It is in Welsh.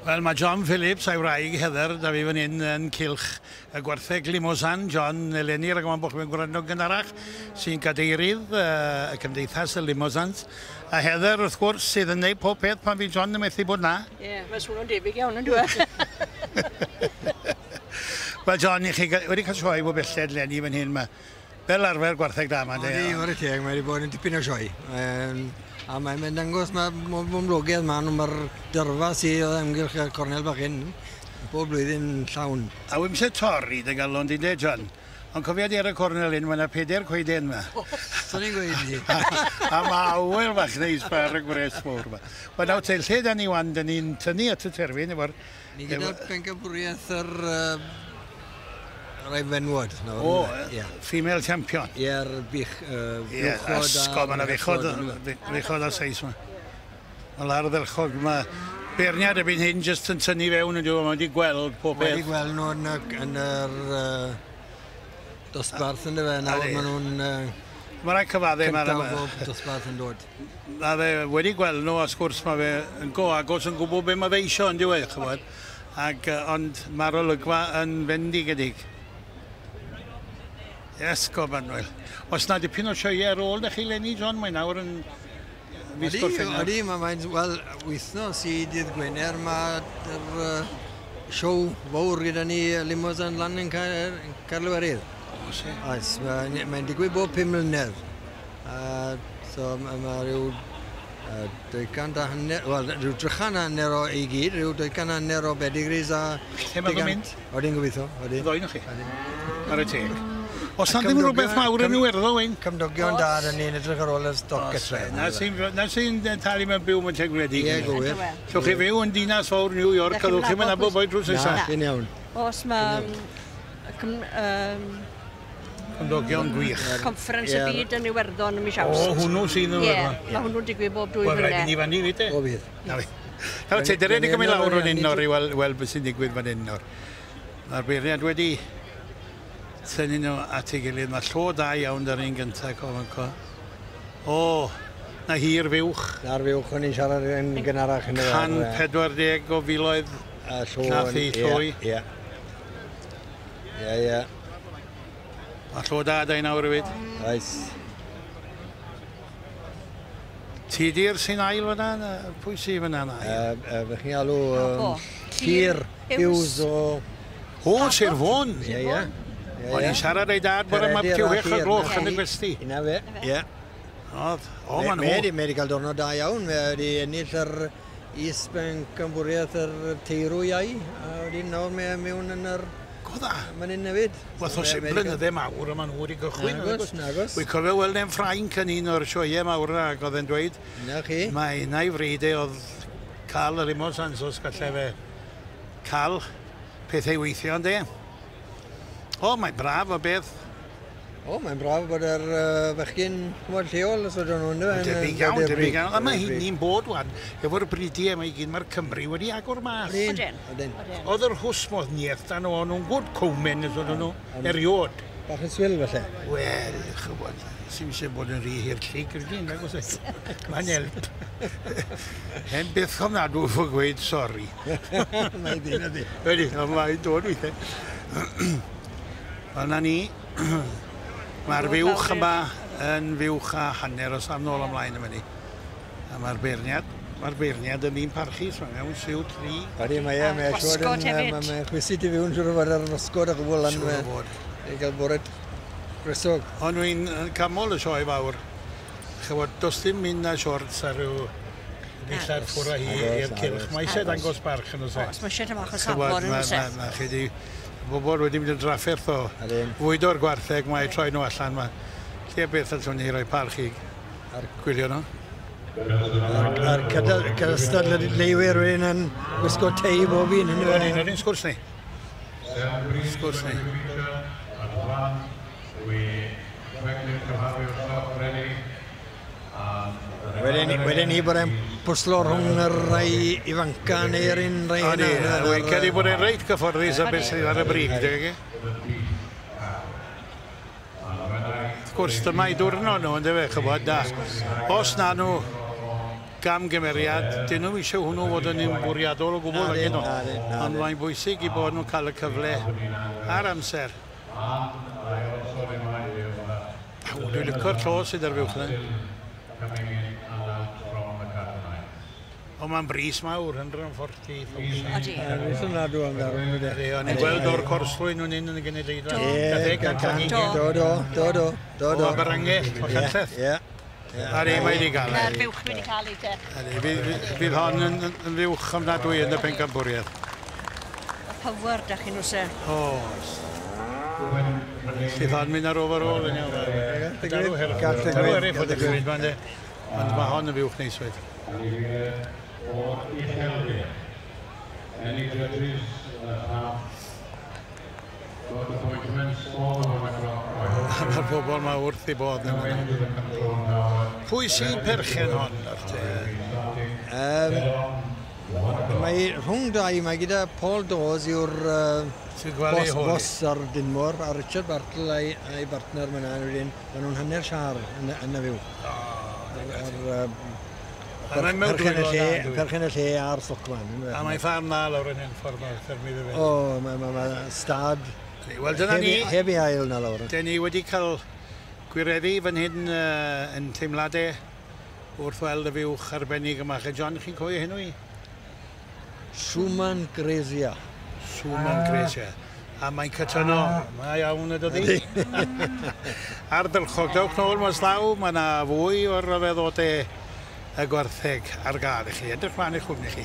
Wel, mae John Phillips a'i wraig Heather da fi fan hyn yn cylch y gwartheg Limousin. John, eleni, rhaid bod chi'n gwrando gynharach, sy'n gadeirydd y Cymdeithas y Limousins. A Heather, wrth gwrs, sydd yn neud pob peth pan fydd John yn methu bod na. Ie, yeah, mae'n swnio'n debyg iawn yn dweud. Wel, John, i chi wedi cael sioe bod belled eleni fan hyn. Ma, fel arfer gwartheg da yma. Odi, whare teg, mae wedi bod yn dipyn o sioe. A mae'n mynd dangos mae boblogaidd maen nhw, mae'r dyrfa sydd o amgylch y cornel bach hyn, bob blwyddyn llawn. A wy'm eisiau torri dy galon di, de, John? Ond cofia di ar y cornel hyn, mae yna 4 coeden yma. Swn i'n gweud i. A mae awel fach neis pa ar y gwres fawr yma. Wel, nawr te, lle da ni wan, da ni'n tynnu at y terfyn efo'r... Ni gyda'r pencampwriaeth yr rai fenwod. O, female champion. Ie'r bych, Ie, ysgol, mae yna fechod a seis yma. Wel, ardderchog, mae beirniad erbyn hyn jyst yn tynnu fewn yn dweud, mae wedi gweld pob peth. Wedi gweld nhw yn yr dosbarth yn dyfe, nawr maen nhw'n... Mae rhaid cyfadde. Cyntaf bob dosbarth yn dod. Mae fe wedi gweld nhw, a sgwrs mae fe yn go agos yn gwybod be mae fe isio yn diwedd, chybod. Ac, ond mae'r olygfa yn fendigedig. Esgob Anwyl. Os na dipyn o sioeau ar ôl da chi leni, John, mae nawr yn fis Gorffennaf. Odi, mae'n, wel, wythnos i dydd Gwener, mae'r siow fawr gyda ni Limousin lan yn Caerlywerydd. Oes e? Oes, mae'n digwydd bob 5 mlynedd. So mae rhyw 250, wel, rhyw 350 o i gyd, rhyw 250 o pedigrees a... Lle mae'n mynd? Odi'n gobeithio, odi. Ddoi nhw chi? Ar y teg. Os na ddim rhywbeth mawr yn Iwerddon, Wyn? Cymdogion da, dyn ni'n edrych ar ôl y stoc getre. Na sy'n talu mewn byw mewn lle gwledig. Ie, gywir. Llwch chi fyw yn dinas fawr New York, a ddwch chi'n mynd abo boi drws nesa. Na, chi'n iawn. Os mae... Cymdogion gwych. Conference y byd yn Iwerddon yn mis Awst. O, hwnnw sydd yn Iwerddon. Ie, mae hwnnw'n digwydd bob 2 flynedd. Wel, rhaid i ni fan ni, fyd e? O, fydd. Na fi. Nawr te, dyna ni gymryd lawr o'n un o'r i weld beth sy'n digwydd fan hyn o'r. Mae'r beirniad wedi tynnu nhw at ei gilydd. Mae llo da iawn da'r un gyntaf, cofanco. O, na hir fuwch. Na'r fuwch o'n i'n siarad yn gynharach yn y 140 o filoedd nath i llwy. Ie, ie. A llo da da i nawr hefyd. Oes. Tudur sy'n ail fyna? Pwy sy'n fyna yn ail? Fe chi'n alw Llyr Hughes o... O, Sir Fôn! Ie, ie. O'n i'n siarad ei dad bore yma byti 6 o'r gloch yn y gwesty. Yna fe, ie. Oedd, o, ma'n nhw. Mae wedi cael diwrnod da iawn. Mae wedi ennill yr is-bencampwriaeth yr teirw iau. A wedyn nawr mae mewn yn yr... Go dda. Mae'n un hefyd. Wel, os yw'n blynydde mawr yma nhw wedi gychwyn. Nagos, nagos. Wy'n cofio weld e'n Ffrainc yn un o'r sioeau mawr yna, ac oedd e'n dweud... Na chi. Mae yna i fryd e oedd cael yr Limousin, os gallai fe cael pethau weithio, ynddi? O, mae'n braf o beth. O, mae'n braf bod yr fechgyn lleol, os ydyn nhw'n dweud. Debyg iawn, debyg iawn. A mae hynny'n bod wan, efo'r bridiau yma i gyd, mae'r Cymru wedi agor mas. Odyn. Odyn. Oedd yr hwsmodd nieth dan nhw, o'n nhw'n good cowmen, os ydyn nhw, eriod. Bach yn swil, felly. Wel, chybod, sy'n eisiau bod yn rhy hirllig, rydyn, nag oes e? Mae'n help. Hen byth ofnadw fo gweud sori. Mae'n ddyn ydi. Wedi, mae'n dod weithiau. Wel, na ni. Mae'r fuwch yma yn fuwch a hanner os am nôl ymlaen yma ni. A mae'r beirniad yn un parchus, mae'n mewn siwt rhi. Ydy, mae e, mae'n siŵr yn... Mae'n chwysu ti fewn siŵr o fod ar wasgod a gwbl lan. Siŵr o fod. I gael bore gwresog. Ond dwi'n camol y sioe fawr. Chybod, does dim mynd na shorts ar ryw ddillad ffwrdd â hi i'r cylch. Mae eisiau dangos barch yn oes e. Oes, mae eisiau bach o safon yn oes e. Mae chi di... Bobl wedi mynd yn drafferth o fwydo'r gwartheg, mae troi nhw allan. Mae lle beth allwn ni roi parch i gwylio nhw. A'r cystadleuwyr wedyn yn gwisgo tei bob un. Ydyn, ydyn, sgwrs ni. Sgwrs ni. Wedyn ni bod e'n pwslo rhwng y rai ifanca neu'r un rai hynna. Odi, wy'n credu bod e'n reit gyfforddus am beth sydd ar y brig, dwi'n gwybod? Wrth gwrs, dyma i diwrnod nhw, yndyfe, chybod, da. Os na nhw gamgymeriad, dyn nhw eisiau hwnnw fod yn un bwriadol o gwbl. Ond mae'n bwysig i bod nhw'n cael y cyfle ar amser. Dwi'n licio'r llo sydd ar fuwch yna. Ond mae'n bris mawr, 140,000. Ydy. Bris ofnadw amdano. O'n i'n gweld o'r corslwyn nhw'n un yn y gynulleidfa. Do. Do, do, do. O Aberangell, o Llanlleth. Ie. Ar ei mae wedi gael. Mae'r fuwch wedi cael ei te. Fydd hon yn fuwch ofnadwy yn y pencampwriaeth. Y power da chi'n wse. Oes. Fydd hon mynd ar overall yn iawn. Darw herif fod y cymryd ma'n de. Ond mae hon yn fuwch neiswyd. Mae'r pobl yma wrth i bod. Pwy sy'n perchen hon? Mae rhwng dau, mae gyda Paul Dawes yw'r boss ar Dinmor, a Richard Bartle a'i bartner yma. Maen nhw'n hanner siar yn y fyw. Perchen y lle a'r stocman. A mae'n ffarm na lawr yn hyn ffordd o'r ffermydd y fe. O, mae stad. Wel, dyna ni. Heb ei ail na lawr. Dyn ni wedi cael gwireddu fan hyn yn teimladau wrth weld y fuwch arbennig yma. John, chi'n cofio hyn i? Schumann Grezia. Schumann Grezia. A mae'n cytuno. Mae iawn y dydi. Ardderchog. Dewch nôl mas law. Mae yna fwy o'r ryfeddodau y gwartheg ar gael i chi. Edrych mlaen i'ch cwmni chi.